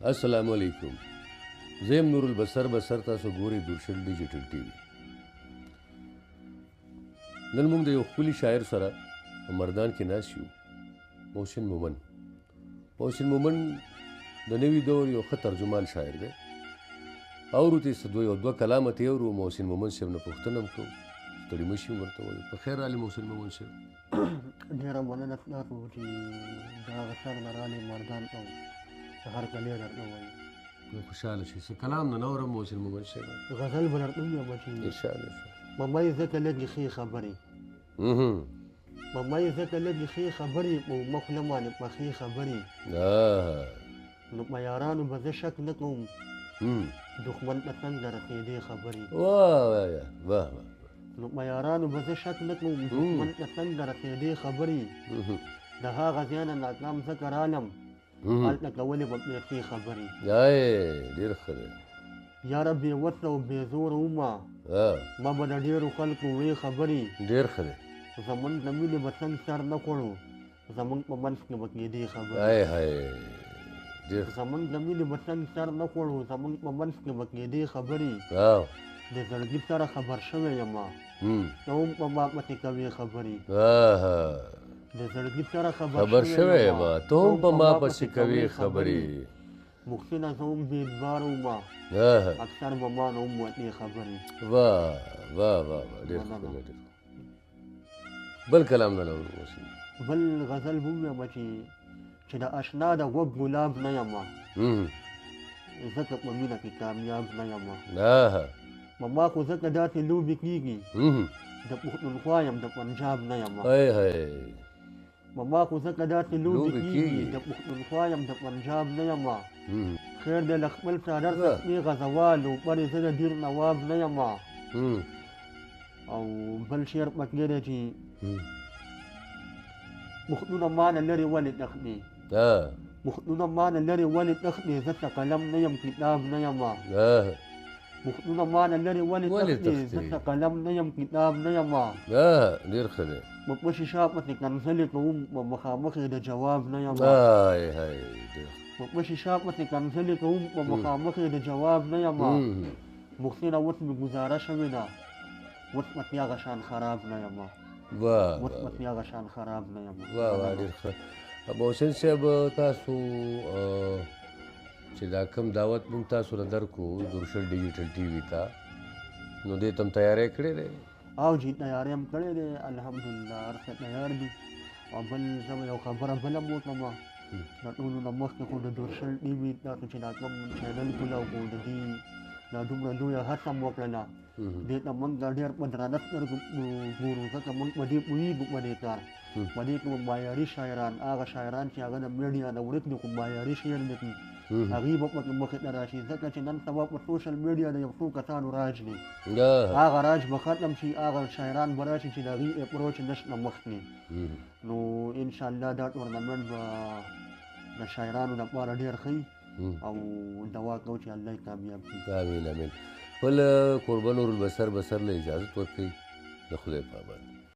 السلام علیکم، زه یم نورالبصر بصر، تاسو ګورئ درشل ډیجیټل ټي وي. نن موږ د یو ښکلي شاعر سره په مردان کې ناست یو، محسن مومن. محسن مومن د نوي دور یو ښه ترجمان شاعر دی. اورو ته څه دوه یو دوه کلامه ترې اورو. محسن مومن صاحب نه پوښتنه هم کوو، ستړي مه شي هم ورته وایو. په خیر راغلې محسن مومن صاحب. ډېره مننه ستاسو چې د هغه سر نه راغلې مردان ته هرکلی درته وایو. نو خوشحاله شي څه کلام نه اورم محسن مومن صاحب. غزل به درته ووایم چې ارشاد ارشاد. په ما یې ځکه لږې ښې خبرې، په ما یې ځکه لږې ښې خبرې، په اومه خوله باندې پخې خبرې. نو په یارانو به زه شک نه کوم، دښمن ته څنګه رسېدې خبرې. واه واه واه. نو په یارانو به زه شک نه کوم، دښمن ته څنګه رسېدې خبرې. د هغه ځای نه ناکام ځکه رالم، هلته کولې به پیسې خبرې. ډېر ښه دی. یاره بې وسه او بې زوره ومه، ما به د ډېرو خلکو وې خبرې. ډېر ښه دی. زمونږ د مینې به څنګه سر نه خوړو، زمونږ په منځ کې به کېدې خبرې. ډېر. زمونږ د مینې به څنګه سر نه خوړو، زمونږ په منځ کې به کېدې خبرې. د زړګي سره خبر شوی یم، ته هم په ما پسې کوې خبرې. د زړګي سره خبر شوی یم، ته هم په ما پسې کوې خبرې. محسنه زه هم بې اعتباره وم، اکثر به ما نه هم وتې خبرې. واه واه واه واه، ډېر ښکلی، ډېر. بل کلام نه اورو. بل غزل به ووایم چې د اشنا د غوږ ګلاب نه یم، ځکه په مینه کې کامیاب نه یم. په ما خو ځکه داسې لوبې کېږي، د پښتونخوا یم د پنجاب نه یم. په ما خو ځکه داسې لوبې کېږي، د پښتونخوا یم د پنجاب نه یم. خیر دی له خپل څادر څخه مې غزوال پرې زه د دیر نواب نه یم. او بل شعر پکې دی چې پښتونه ما نه لرې ولې تښتې، پښتونه ما نه لرې ولې تښتې، زه څه قلم نه یم کتاب نه یم. پښتونه ما نه لرې ولې تښتې، زه څه قلم نه یم کتاب نه یم. ډېر ښه دی. په پشي شا پسې کنځلې کوم، په مخامخ یې د جواب نه یم. په پشي شا پسې کنځلې کوم، په مخامخ یې د جواب نه یم. محسنه اوس مې ګزاره شوې ده، اوس پسې هغه شان خراب نه یم. اوس پسې هغه شان خراب نه یم. واه واه، ډېر ښه. محسن صاحب، تاسو چې دا کوم دعوت موږ تاسو له درکړو درشل ډیجیټل ټي وي ته، نو دې ته هم تیاری کړی دی؟ او جي تیاری هم کړی دی، الحمدلله هر څه تیار دي. او بل زه به یو خبره بله هم وکړم، د ټولو نه مخکې خو د درشل ټي وي تاسو چې دا کوم چینل کولاو کړو، د دې دا دومره لویه هڅه هم وکړله، دې ته موږ ډېر په درنه سترګو ګورو، ځکه موږ په دې پوهېږو. په دې کار په دې کې معیاري شاعران، هغه شاعران چې هغه د میډیا نه ورک دي خو معیاري شعر لیکي، هغوی به پکې مخې ته راشي. ځکه چې نن سبا په سوشل میډیا د یو څو کسانو راج دی، هغه راج به ختم شي، هغه شاعران به راشي چې د هغوی اپروچ نشته مخکې. نو انشاءالله دا ټورنمنټ به د شاعرانو لپاره ډېر ښه او دعا کوو چې الله یې کامیاب کړي. آمین آمین. خپل کوربه نورالبصر بصر له اجازت ورکړئ. د خدای په امان.